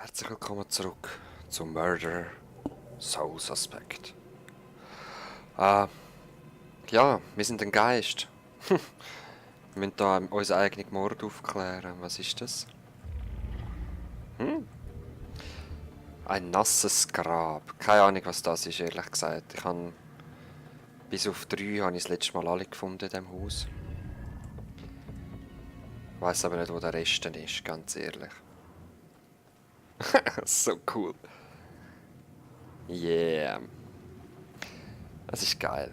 Herzlich willkommen zurück zu Murder Soul Suspect. Ja, wir sind ein Geist. Wir müssen hier unseren eigenen Mord aufklären. Was ist das? Ein nasses Grab. Keine Ahnung, was das ist, ehrlich gesagt. Ich habe bis auf 3 habe ich das letzte Mal alle gefunden in diesem Haus. Ich weiss aber nicht, wo der Rest ist, ganz ehrlich. So cool. Yeah. Das ist geil.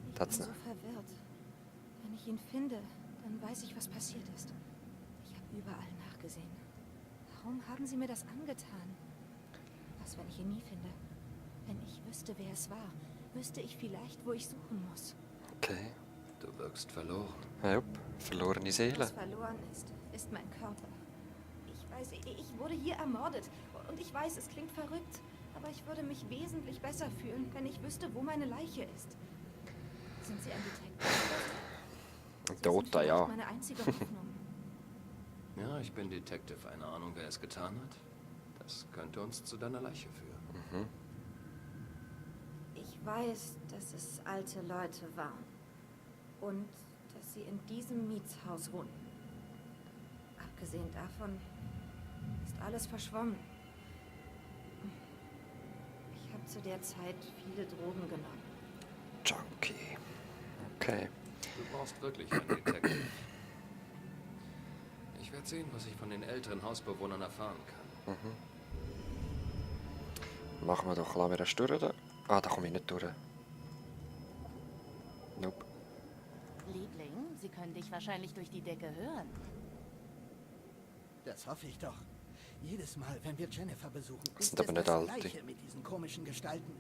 Ich Das bin so verwirrt. Wenn ich ihn finde, dann weiß ich, was passiert ist. Ich habe überall nachgesehen. Warum haben sie mir das angetan? Was, wenn ich ihn nie finde? Wenn ich wüsste, wer es war, wüsste ich vielleicht, wo ich suchen muss. Okay. Du wirkst verloren. Ja, verlorene Seele. Was verloren ist mein Körper. Ich weiß, ich wurde hier ermordet. Und ich weiß, es klingt verrückt. Aber ich würde mich wesentlich besser fühlen, wenn ich wüsste, wo meine Leiche ist. Sind Sie ein Detective? Dota, ja. Meine einzige Hoffnung. Ja, ich bin Detective. Eine Ahnung, wer es getan hat? Das könnte uns zu deiner Leiche führen. Ich weiß, dass es alte Leute waren. Und dass sie in diesem Mietshaus wohnen. Abgesehen davon ist alles verschwommen. Ich habe zu der Zeit viele Drogen genommen. Junkie. Okay. Du brauchst wirklich einen Detective. Ich werde sehen, was ich von den älteren Hausbewohnern erfahren kann. Machen wir doch, lassen wir erst durch. Da. Ah, da komme ich nicht durch. Nope. Liebling, sie können dich wahrscheinlich durch die Decke hören. Das hoffe ich doch. Jedes Mal, wenn wir Jennifer besuchen, Das ist sind es aber nicht das alte. Gleiche mit diesen komischen Gestalten.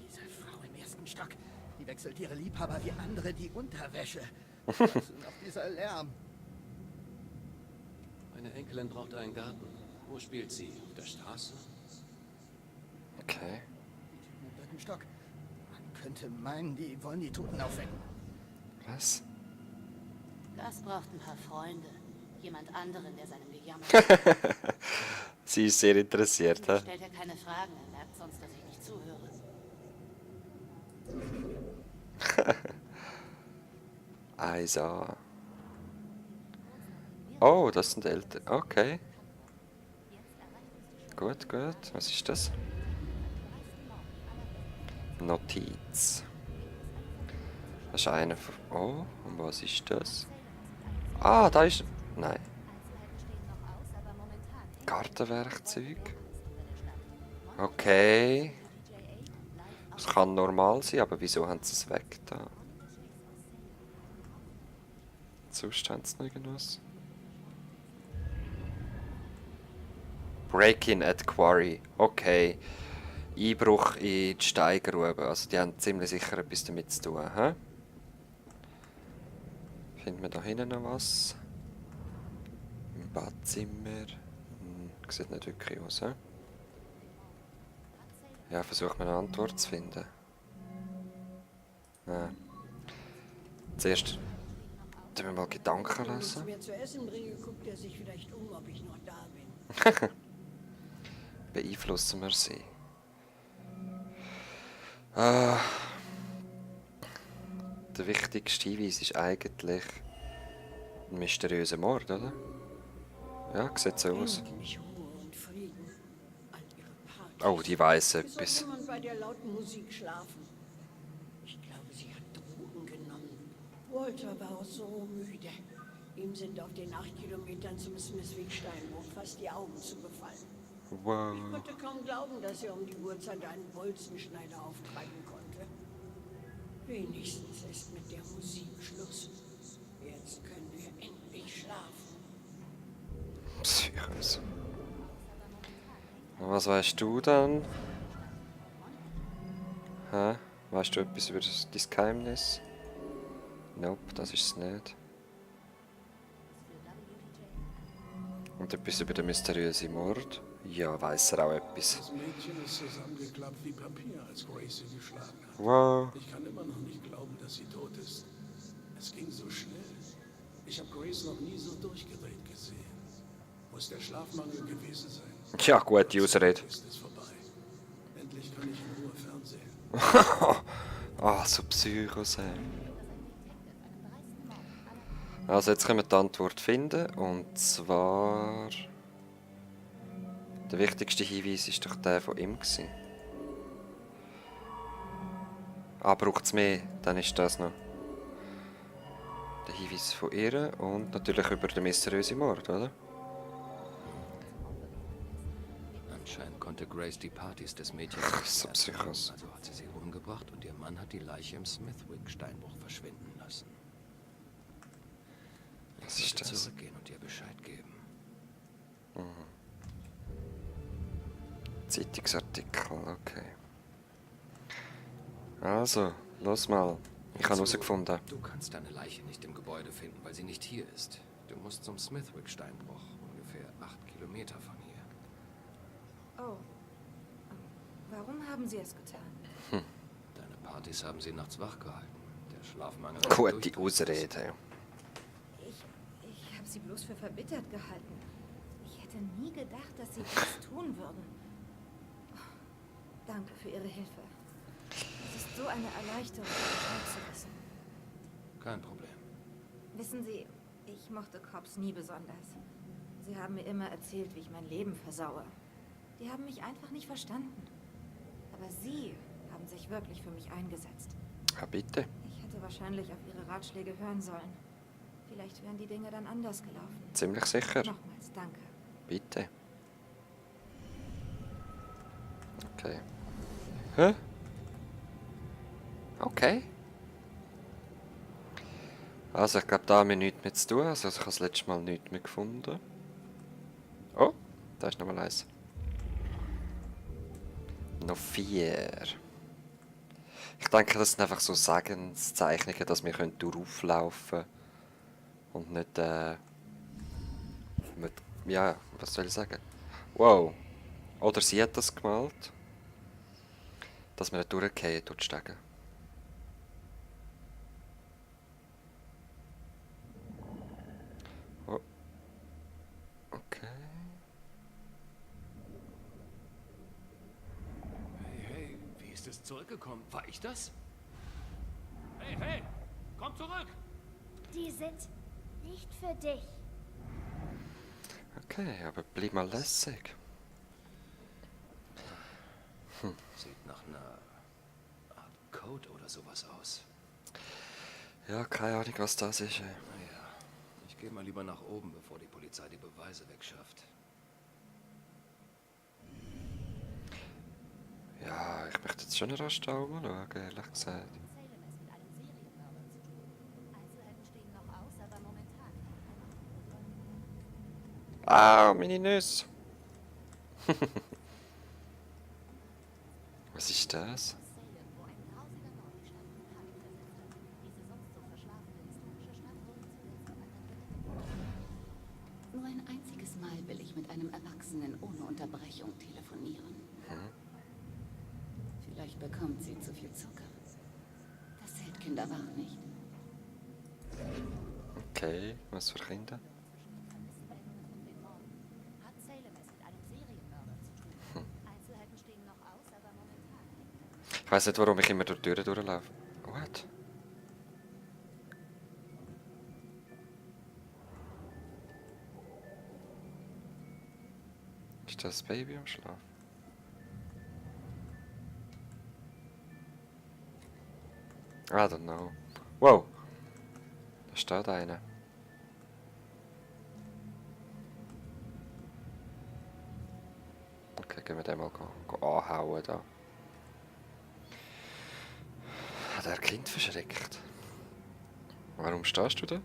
Diese Frau im ersten Stock, die wechselt ihre Liebhaber wie andere die Unterwäsche. Was ist noch dieser Lärm? Meine Enkelin braucht einen Garten. Wo spielt sie? Auf der Straße? Okay. Die Typen im dritten Stock. Man könnte meinen, die wollen die Toten aufwecken. Was? Das braucht ein paar Freunde. Jemand anderen, der seinem Gejammer Sie ist sehr interessiert, hä? stellt er keine Fragen. Er merkt sonst, dass ich nicht zuhöre. Eisa. Oh, das sind Eltern. Okay. Gut, gut. Was ist das? Notiz. Das ist einer von... Oh, und was ist das? Ah, da ist... Nein. Gartenwerkzeug. Okay. Das kann normal sein, aber wieso haben sie es weg da? Sonst haben sie noch irgendwas. Break-in at Quarry. Okay. Einbruch in die Steingrube. Also die haben ziemlich sicher etwas damit zu tun. Hä? Finden wir da hinten noch was? Im Badzimmer. Sieht nicht wirklich aus. Hä? Ja, versuchen wir eine Antwort zu finden. Ja. Zuerst tun wir mal Gedanken Wenn ich lesen. mir zu essen bringe, guckt er sich vielleicht um, ob ich noch da bin. Beeinflussen wir sie. Ah, der wichtigste Hinweis ist eigentlich ein mysteriöser Mord, oder? Ja, sieht so aus. Endlich Ruhe und Frieden. All ihre Partys. Oh, die weiss Wie soll etwas. jemand bei der lauten Musik schlafen? Ich glaube, sie hat Drogen genommen. Walter war auch so müde. Ihm sind auf den 8 Kilometern zum Smithwick-Steinbruch fast die Augen zugefallen. Wow. Ich konnte kaum glauben, dass er um die Uhrzeit einen Bolzenschneider auftreiben konnte. Wenigstens ist mit der Musik Schluss. Jetzt können wir endlich schlafen. Psychos. Und was weißt du dann? Hä? Weißt du etwas über dein Geheimnis? Nope, das ist es nicht. Und etwas über den mysteriösen Mord? Ja, weiss er auch etwas. Das Mädchen ist zusammengeklappt wie Papier, als Grace sie geschlagen hat. Wow. Ich kann immer noch nicht glauben, dass sie tot ist. Es ging so schnell. Ich habe Grace noch nie so durchgedreht gesehen. Muss der Schlafmangel gewesen sein. Ja, gute Ausrede. Ist es vorbei. Endlich kann ich in Ruhe Fernsehen. Ah, so Psychos, ey. Also jetzt können wir die Antwort finden. Und zwar... Der wichtigste Hinweis ist doch der von ihm gewesen. Ah, braucht es mehr? Dann ist das noch. Der Hinweis von ihr und natürlich über den mysteriösen Mord, oder? Anscheinend konnte Grace die Partys des Mädchens Ach, nicht so mehr Psychos. ertragen, also hat sie sie umgebracht und ihr Mann hat die Leiche im Smithwick-Steinbruch verschwinden lassen. Was Ich ist sollte das? zurückgehen und ihr Bescheid geben. Zeitungsartikel, okay. Also, los mal. Ich habe Also, herausgefunden. Du kannst deine Leiche nicht im Gebäude finden, weil sie nicht hier ist. Du musst zum Smithwick-Steinbruch, ungefähr 8 Kilometer von hier. Oh. Warum haben Sie es getan? Deine Partys haben sie nachts wach gehalten. Der Schlafmangel... Gute Ausrede. Ich habe Sie bloß für verbittert gehalten. Ich hätte nie gedacht, dass Sie das tun würden. Danke für Ihre Hilfe. Es ist so eine Erleichterung, Bescheid zu wissen. Kein Problem. Wissen Sie, ich mochte Cops nie besonders. Sie haben mir immer erzählt, wie ich mein Leben versaue. Die haben mich einfach nicht verstanden. Aber Sie haben sich wirklich für mich eingesetzt. Ja, bitte. Ich hätte wahrscheinlich auf Ihre Ratschläge hören sollen. Vielleicht wären die Dinge dann anders gelaufen. Ziemlich sicher. Nochmals danke. Bitte. Okay. Hä? Okay. Also, ich glaube, da haben wir nichts mehr zu tun. Also, ich habe das letzte Mal nichts mehr gefunden. Oh, da ist nochmal eins. Noch 4. Ich denke, das sind einfach so Segenszeichnungen, dass wir durchlaufen können. Und nicht, mit, ja, was soll ich sagen? Wow. Oder sie hat das gemalt. Dass wir nicht durchgehen durch die Stege. Oh. Okay. Hey, wie ist es zurückgekommen? War ich das? Hey, komm zurück! Die sind nicht für dich. Okay, aber bleib mal lässig. Sieht nach einer Art Code oder sowas aus. Ja, keine Ahnung, was das ist. Naja, ich gehe mal lieber nach oben, bevor die Polizei die Beweise wegschafft. Ja, ich möchte jetzt schon rasch da oben schauen, ehrlich gesagt. Salem ist mit einem Serienmörder zu tun. Einzelheiten stehen noch aus, aber momentan. Ah, meine Nüsse. Was ist das? Aus Salem, wo ein grausiger Mord die Stadt in Panik versetzt hat. Diese sonst so verschlafene historische Stadt wurde zuletzt auf einer Nur ein einziges Mal will ich mit einem Erwachsenen ohne Unterbrechung telefonieren. Vielleicht bekommt sie zu viel Zucker. Das hält Kinder wach nicht. Okay, was für Kinder? Vermisstenmeldungen von den Morden. Hat Salem es mit einem Serienmörder zu tun? Einzelheiten stehen noch aus, aber momentan. Ich weiß nicht, warum ich immer durch die Türen durchlaufe. What? Ist das Baby am Schlaf? I don't know. Wow! Da steht einer. Okay, gehen wir den mal anhauen da. Hat er Kind verschreckt? Warum stehst du da?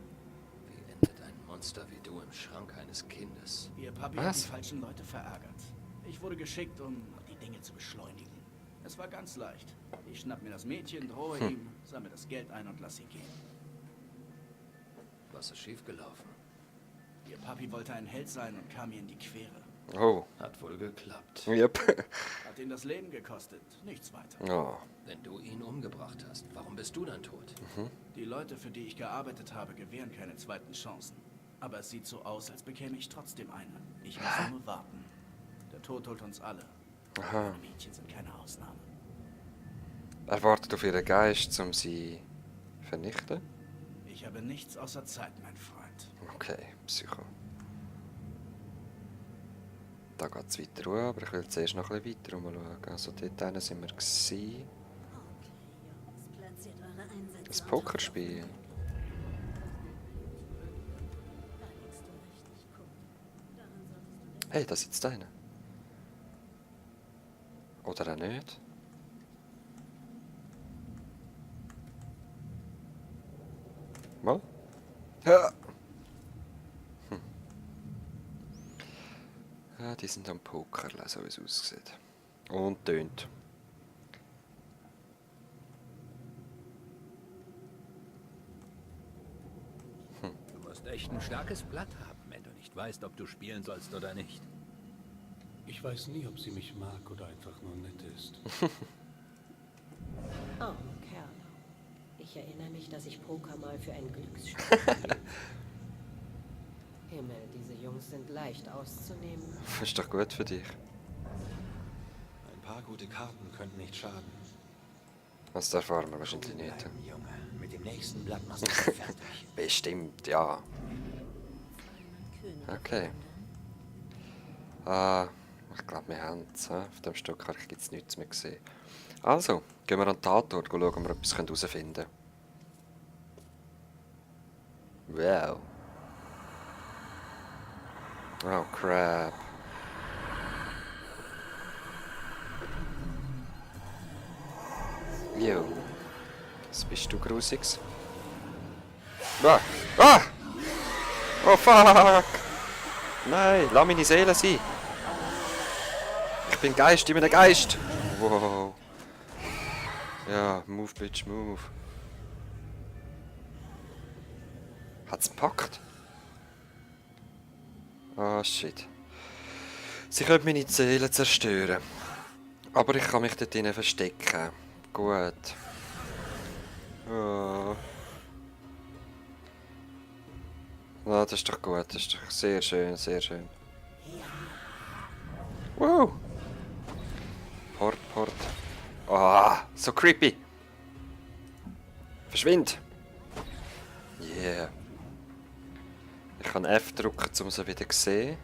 Wie endet ein Monster wie du im Schrank eines Kindes? Ihr Papi Was? hat die falschen Leute verärgert. Ich wurde geschickt, um die Dinge zu beschleunigen. Es war ganz leicht. Ich schnapp mir das Mädchen, drohe ihm, sammle das Geld ein und lass sie gehen. Was ist schiefgelaufen? Ihr Papi wollte ein Held sein und kam mir in die Quere. Oh, Hat wohl geklappt. yep. Hat ihn das Leben gekostet, nichts weiter. Oh, Wenn du ihn umgebracht hast, warum bist du dann tot? Die Leute, für die ich gearbeitet habe, gewähren keine zweiten Chancen. Aber es sieht so aus, als bekäme ich trotzdem eine. Ich muss nur warten. Der Tod holt uns alle. Aha. Meine Mädchen sind keine Ausnahme. Er wartet auf ihren Geist, um sie vernichten. Ich habe nichts außer Zeit, mein Freund. Okay, Psycho. Da geht es weiter hoch, aber ich will zuerst noch ein bisschen weiter schauen. Also dort hinten sind wir gewesen. Das Pokerspiel. Hey, da sitzt einer. Oder auch nicht. Mal. Ja. Ja, die sind am Poker, so wie es aussieht. Und tönt. Du musst echt ein starkes Blatt haben, wenn du nicht weißt, ob du spielen sollst oder nicht. Ich weiß nie, ob sie mich mag oder einfach nur nett ist. Oh, Kerl. Ich erinnere mich, dass ich Poker mal für ein Glücksspiel hielt. Himmel, diese Jungs sind leicht auszunehmen. Ist doch gut für dich. Ein paar gute Karten könnten nicht schaden. Das erfahren wir wahrscheinlich nicht. Bleiben, Junge. Mit dem nächsten Blatt machst du dich fertig. Bestimmt, ja. Okay. Ich glaube, wir haben es. Auf dem Stück habe ich jetzt nichts mehr gesehen. Also, gehen wir an den Tatort, schauen, ob wir etwas herausfinden können. Wow. Oh, crap. Jo. Was bist du Grusiges? Ah! Ah! Oh, fuck! Nein, lass meine Seele sein. Ich bin Geist, ich bin ein Geist. Wow. Ja, move, bitch, move. Hat's gepackt? Ah, shit. Sie können meine Seele zerstören. Aber ich kann mich dort drinnen verstecken. Gut. Oh. Ah, das ist doch gut. Das ist doch sehr schön, sehr schön. Wow. Port, Port. Ah, so creepy. Verschwind. Yeah. Ich kann F drücken, um sie wieder zu sehen.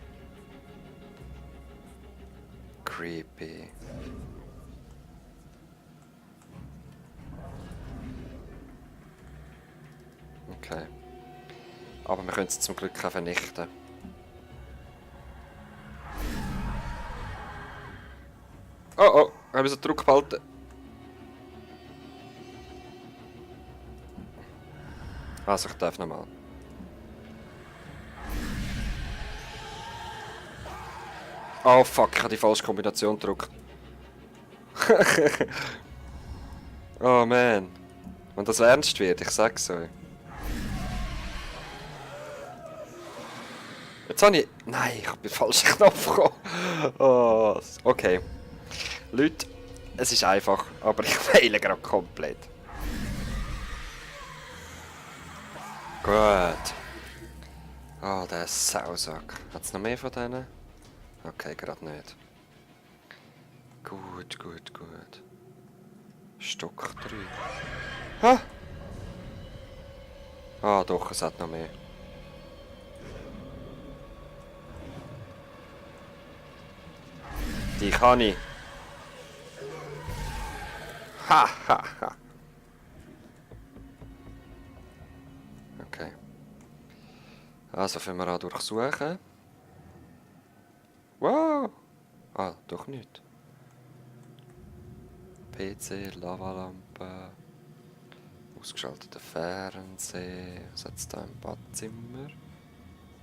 Creepy. Okay. Aber wir können sie zum Glück auch vernichten. Oh oh, haben wir so Druck behalten. Also ich darf nochmal. Oh fuck, ich habe die falsche Kombination gedrückt. Oh man. Wenn das ernst wird, ich sag's euch. Jetzt habe ich... Nein, ich habe den falschen Knopf gekommen. Oh, okay. Leute, es ist einfach, aber ich fehle gerade komplett. Gut. Oh, der Sausack. Hat es noch mehr von denen? Okay, gerade nicht. Gut, gut, gut. Stock 3. Ha! Ah, doch, es hat noch mehr. Die kann ich. Ha, ha, ha. Okay. Also, wenn wir auch durchsuchen. Wow! Ah, doch nicht. PC, Lavalampe. Ausgeschalteter Fernseher. Was hat es da im Badzimmer?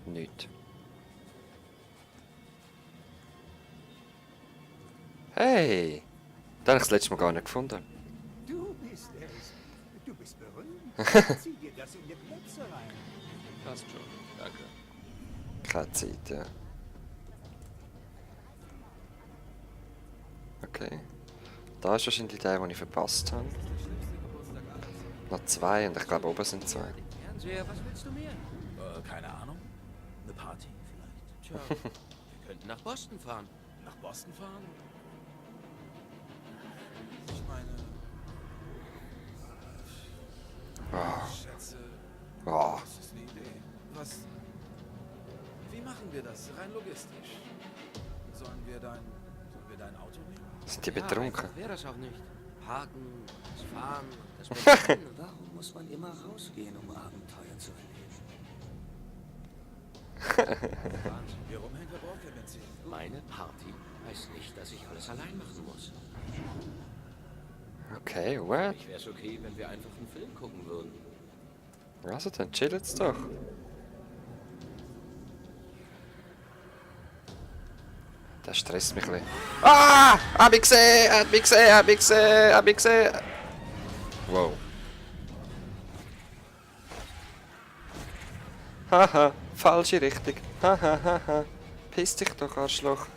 Nicht. Hey! Den habe ich das letzte Mal gar nicht gefunden. Du bist es. Du bist berühmt. Zieh dir das in die Plätze rein. Passt schon, danke. Keine Zeit, ja. Okay. Da ist wahrscheinlich der, den ich verpasst habe. Noch zwei und ich glaube oben sind zwei. Fernseher, was willst du mehr? Keine Ahnung. Eine Party vielleicht. Tja, wir könnten nach Boston fahren. Nach Boston fahren? Ich meine... Ich schätze, Oh, das ist eine Idee. Was... Wie machen wir das? Rein logistisch. Sollen wir dein Auto nehmen? sind die betrunken? Wäre das auch nicht. Parken, das Fahren, das Benzin. Warum muss man immer rausgehen, um Abenteuer zu erleben? Wir rumhängen, wir brauchen kein Benzin. Meine Party heißt nicht, dass ich alles allein machen muss. Okay, what? Ich wäre es okay, wenn wir einfach einen Film gucken würden. Also, dann chillen's doch. Das stresst mich ein bisschen. Ah! Hab ich gesehen! Hab ich gesehen! Hab ich gesehen! Hab ich gesehen! Wow. Haha, falsche Richtung. Haha, haha. Piss dich doch, Arschloch.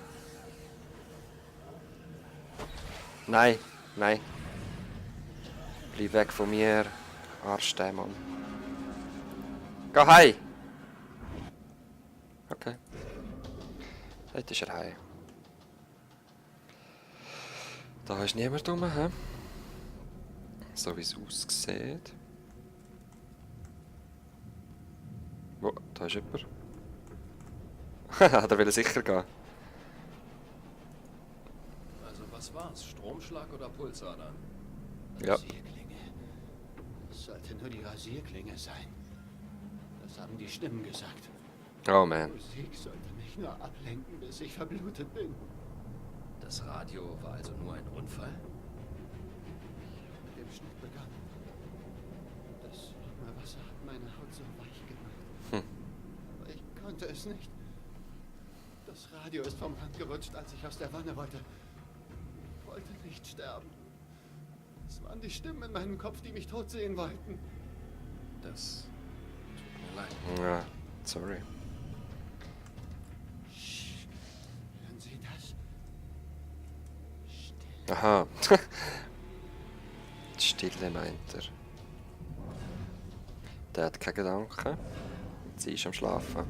Nein, nein. Bleib weg von mir, Arschdämon. Geh heim! Okay. Dort ist er heim. Da ist niemand rum, hä? So wie es aussieht. Wo? Da ist jemand. Hat er will sicher gehen? Also was war's? Stromschlag oder Pulsadern? Ja. Rasierklinge. Es sollte nur die Rasierklinge sein. Das haben die Stimmen gesagt. Oh man. Musik sollte mich nur ablenken, bis ich verblutet bin. Das Radio war also nur ein Unfall? Mit dem Schnitt begann. Das warme Wasser hat meine Haut so weich gemacht. Aber ich konnte es nicht. Das Radio ist vom Rand gerutscht, als ich aus der Wanne wollte. Ich wollte nicht sterben. Es waren die Stimmen in meinem Kopf, die mich tot sehen wollten. Das tut mir leid. Ja, sorry. Hören Sie das? Still. Aha. Die Stille meint er. Der hat keine Gedanken. Sie ist am Schlafen.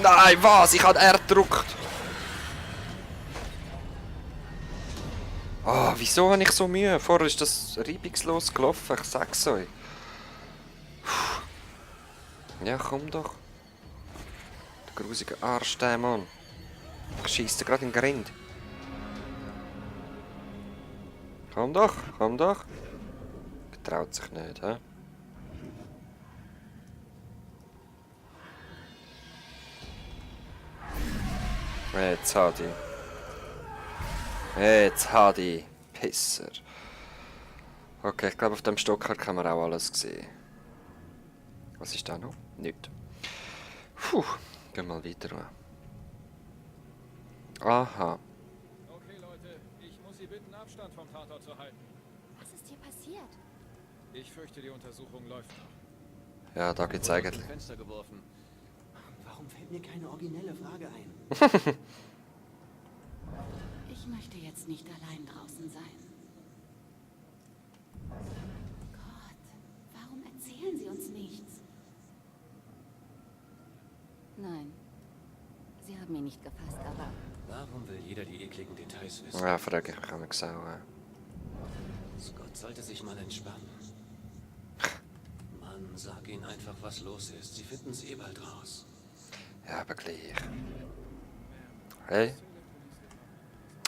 Nein, was? Ich habe R gedrückt. Ah, wieso habe ich so Mühe? Vorher ist das reibungslos gelaufen, ich sag's euch. Puh. Ja, komm doch. Der grusige Arschdämon. Ich schieße dir gerade in den Grind. Komm doch, komm doch. Getraut sich nicht, hä? Jetzt hat ich. Jetzt hat ich. Pisser. Okay, ich glaube, auf dem Stocker kann man auch alles sehen. Was ist da noch? Nichts. Puh, gehen wir mal weiter. Aha. Okay, Leute, ich muss Sie bitten, Abstand vom Tatort zu halten. Was ist hier passiert? Ich fürchte, die Untersuchung läuft noch. Ja, da geht's eigentlich. Fenster geworfen. Warum fällt mir keine originelle Frage ein? Ich möchte jetzt nicht allein draußen sein. Gott, warum erzählen Sie uns nichts? Nein. Sie haben ihn nicht gefasst, aber Warum will jeder die ekligen Details wissen? Ja, frage ich mich auch nicht auch. Scott sollte sich mal entspannen. Mann, sag ihnen einfach, was los ist. Sie finden es eh bald raus. Ja, aber gleich. Hey?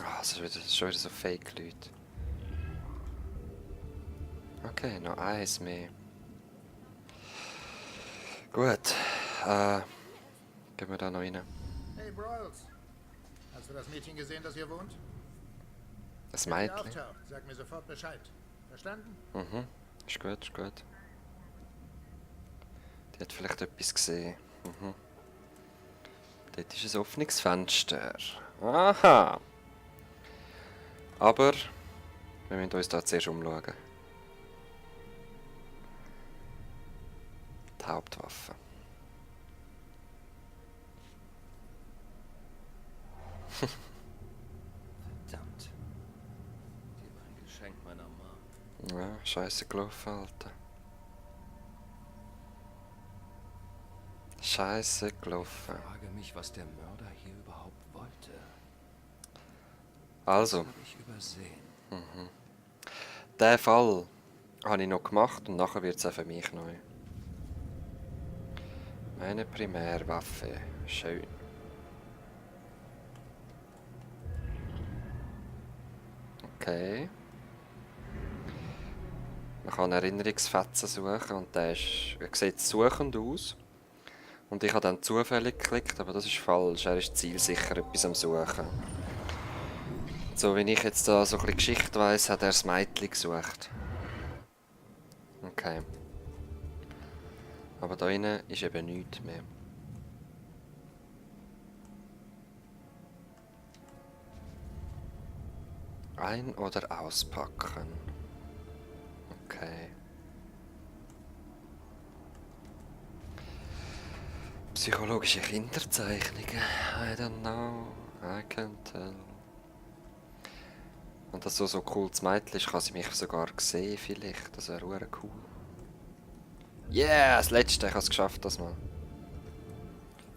Ah, das ist schon wieder so Fake-Leute. Okay, noch eins mehr. Gut. Gehen wir da noch rein. Hey, Broyles. Hast du das Mädchen gesehen, das hier wohnt? Das Wenn sie Mädchen? auftaucht, sag mir sofort Bescheid. Verstanden? Mhm. Ist gut, ist gut. Die hat vielleicht etwas gesehen. Mhm. Dort ist ein offenes Fenster. Aha! Aber wir müssen uns da zuerst umschauen. Die Hauptwaffe. Verdammt. Die war ein Geschenk meiner Mom. Ja, scheiße gelaufen, Alter. Scheiße gelaufen. Ich frage mich, was der Mörder hier überhaupt wollte. Also. Das habe ich übersehen. Den Fall habe ich noch gemacht und nachher wird es auch für mich neu. Meine Primärwaffe. Schön. Okay. Man kann Erinnerungsfetzen suchen und der sieht suchend aus. Und ich habe dann zufällig geklickt, aber das ist falsch. Er ist zielsicher etwas am Suchen. So wie ich jetzt da so ein bisschen Geschichte weiss, hat er das Mädchen gesucht. Okay. Aber da innen ist eben nichts mehr. Ein- oder auspacken. Okay. Psychologische Kinderzeichnungen. I don't know. I can't tell. Und dass so cool das Mädchen ist, kann sie mich sogar sehen vielleicht. Das wäre cool. Yeah, das letzte. Ich habe es geschafft, das mal.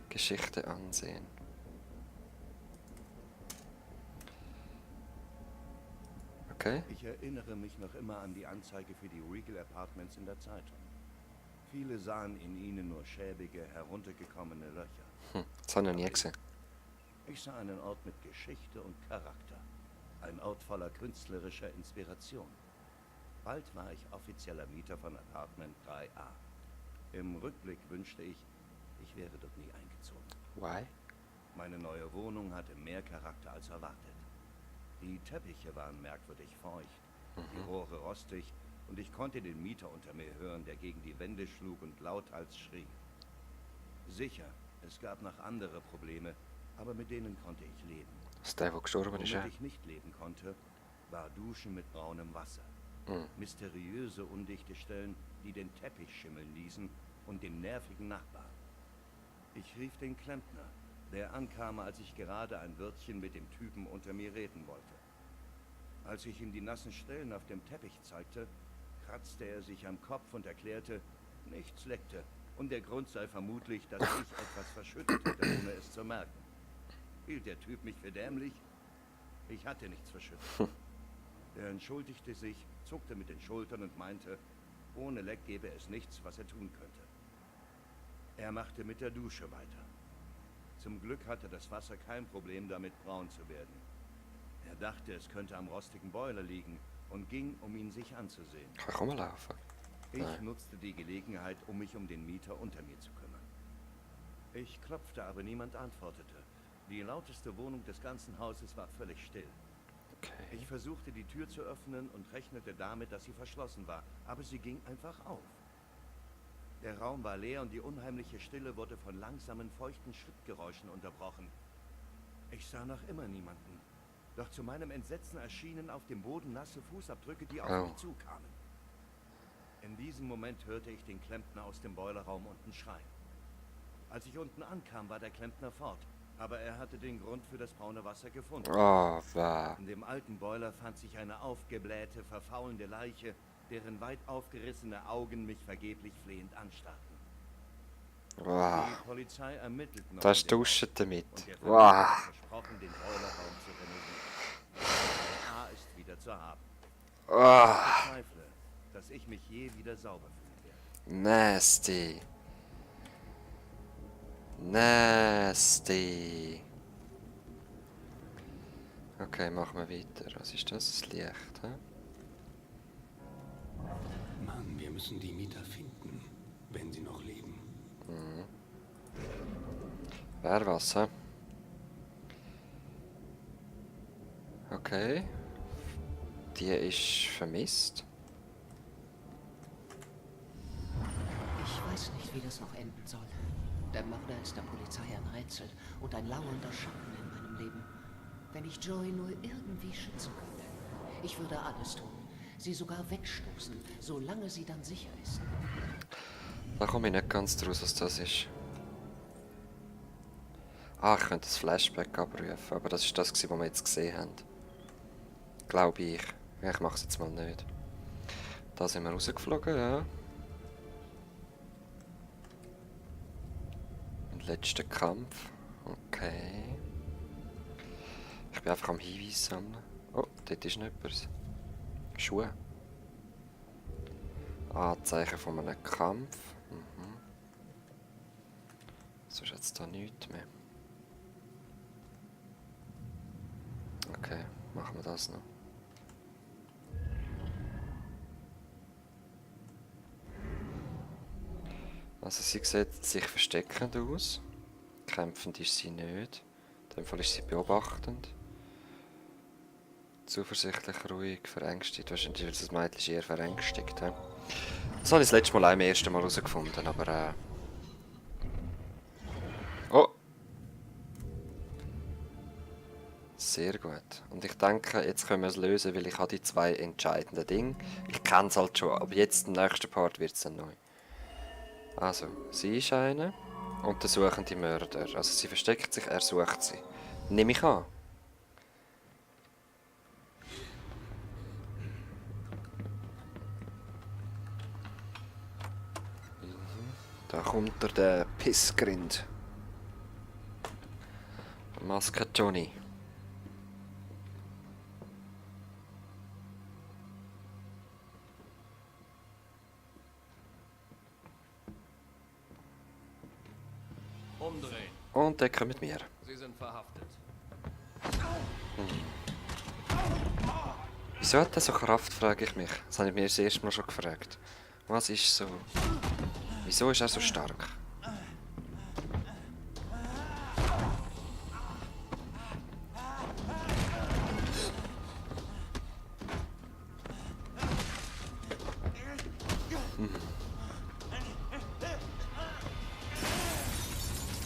Geschichte ansehen. Okay. Ich erinnere mich noch immer an die Anzeige für die Regal Apartments in der Zeitung. Viele sahen in ihnen nur schäbige, heruntergekommene Löcher. Das habe ich noch nie gesehen. Ich sah einen Ort mit Geschichte und Charakter. Ein Ort voller künstlerischer Inspiration. Bald war ich offizieller Mieter von Apartment 3A. Im Rückblick wünschte ich, ich wäre dort nie eingezogen. Why? Meine neue Wohnung hatte mehr Charakter als erwartet. Die Teppiche waren merkwürdig feucht, die Rohre rostig und ich konnte den Mieter unter mir hören, der gegen die Wände schlug und lauthals schrie. Sicher, es gab noch andere Probleme, aber mit denen konnte ich leben. Das ist der gestorben ist, ja? Womit ich nicht leben konnte, war Duschen mit braunem Wasser. Mysteriöse, undichte Stellen, die den Teppich schimmeln ließen und den nervigen Nachbarn. Ich rief den Klempner, der ankam, als ich gerade ein Wörtchen mit dem Typen unter mir reden wollte. Als ich ihm die nassen Stellen auf dem Teppich zeigte, kratzte er sich am Kopf und erklärte, nichts leckte und der Grund sei vermutlich, dass ich etwas verschüttet hätte, ohne es zu merken. Hielt der Typ mich für dämlich? Ich hatte nichts verschüttet. Er entschuldigte sich, zuckte mit den Schultern und meinte, ohne Leck gäbe es nichts, was er tun könnte. Er machte mit der Dusche weiter. Zum Glück hatte das Wasser kein Problem damit, braun zu werden. Er dachte, es könnte am rostigen Boiler liegen und ging, um ihn sich anzusehen. Kann ich auch mal laufen? Ich nutzte die Gelegenheit, um mich um den Mieter unter mir zu kümmern. Ich klopfte, aber niemand antwortete. Die lauteste Wohnung des ganzen Hauses war völlig still. Okay. Ich versuchte, die Tür zu öffnen und rechnete damit, dass sie verschlossen war, aber sie ging einfach auf. Der Raum war leer und die unheimliche Stille wurde von langsamen, feuchten Schrittgeräuschen unterbrochen. Ich sah noch immer niemanden. Doch zu meinem Entsetzen erschienen auf dem Boden nasse Fußabdrücke, die auf mich zukamen. In diesem Moment hörte ich den Klempner aus dem Boilerraum unten schreien. Als ich unten ankam, war der Klempner fort. Aber er hatte den Grund für das braune Wasser gefunden. Oh, wow. In dem alten Boiler fand sich eine aufgeblähte, verfaulende Leiche, deren weit aufgerissene Augen mich vergeblich flehend anstarrten. Wow. Die Polizei ermittelt noch. Da hast du duschen damit. Und der Wow. hat versprochen, den Boilerraum zu renovieren. A ist wieder zu haben. Ich bezweifle, dass ich mich je wieder sauber fühlen werde. Nasty. Nasty. Okay, machen wir weiter. Was ist das? Das Licht, hä? Mann, wir müssen die Mieter finden, wenn sie noch leben. Wer was, hä? Okay. Die ist vermisst. Ich weiß nicht, wie das noch enden soll. Der Mörder ist der Polizei ein Rätsel und ein lauernder Schatten in meinem Leben. Wenn ich Joy nur irgendwie schützen könnte. Ich würde alles tun. Sie sogar wegstoßen, solange sie dann sicher ist. Da komme ich nicht ganz draus, was das ist. Ah, ich könnte das Flashback abrufen, aber das ist das, was wir jetzt gesehen haben. Glaube ich. Ja, ich mache es jetzt mal nicht. Da sind wir rausgeflogen, ja. Letzter Kampf. Okay. Ich bin einfach am Hinweis sammeln. Oh, dort ist noch etwas. Schuhe. Anzeichen von einem Kampf. Mhm. So ist jetzt da nichts mehr. Okay, machen wir das noch. Also sie sieht sich versteckend aus. Kämpfend ist sie nicht. In dem Fall ist sie beobachtend. Zuversichtlich, ruhig, verängstigt. Wahrscheinlich, weil das Mädchen ist eher verängstigt. He? Das habe ich das letzte Mal auch im ersten Mal herausgefunden, aber Oh! Sehr gut. Und ich denke, jetzt können wir es lösen, weil ich habe die zwei entscheidenden Dinge. Ich kenne es halt schon, aber jetzt im nächsten Part wird es dann neu. Also, sie ist eine und der suchende Mörder. Also sie versteckt sich, er sucht sie. Nehme ich an. Da kommt der Pissgrind. Maske Johnny. Umdrehen. Und der kommt mit mir. Sie sind verhaftet. Wieso hat er so Kraft, frage ich mich. Das habe ich mir das erste Mal schon gefragt. Was ist so... Wieso ist er so stark?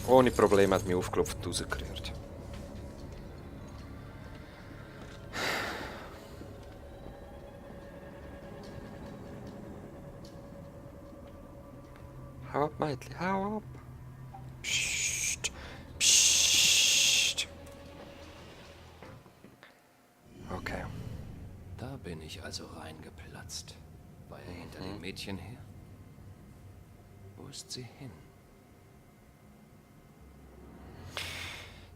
Ohne Probleme hat mich aufgeklopft und rausgerührt. Hau ab, Mädchen, hau ab. Psst, psst. Okay. Da bin ich also reingeplatzt. War er hinter dem Mädchen her? Wo ist sie hin?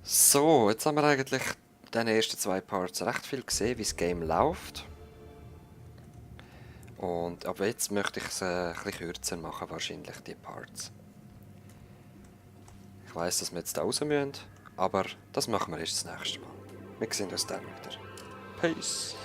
So, jetzt haben wir eigentlich in den ersten zwei Parts recht viel gesehen, wie das Game läuft. Und aber jetzt möchte ich es ein bisschen kürzer machen, wahrscheinlich, die Parts. Ich weiss, dass wir jetzt da raus müssen, aber das machen wir erst das nächste Mal. Wir sehen uns dann wieder. Peace!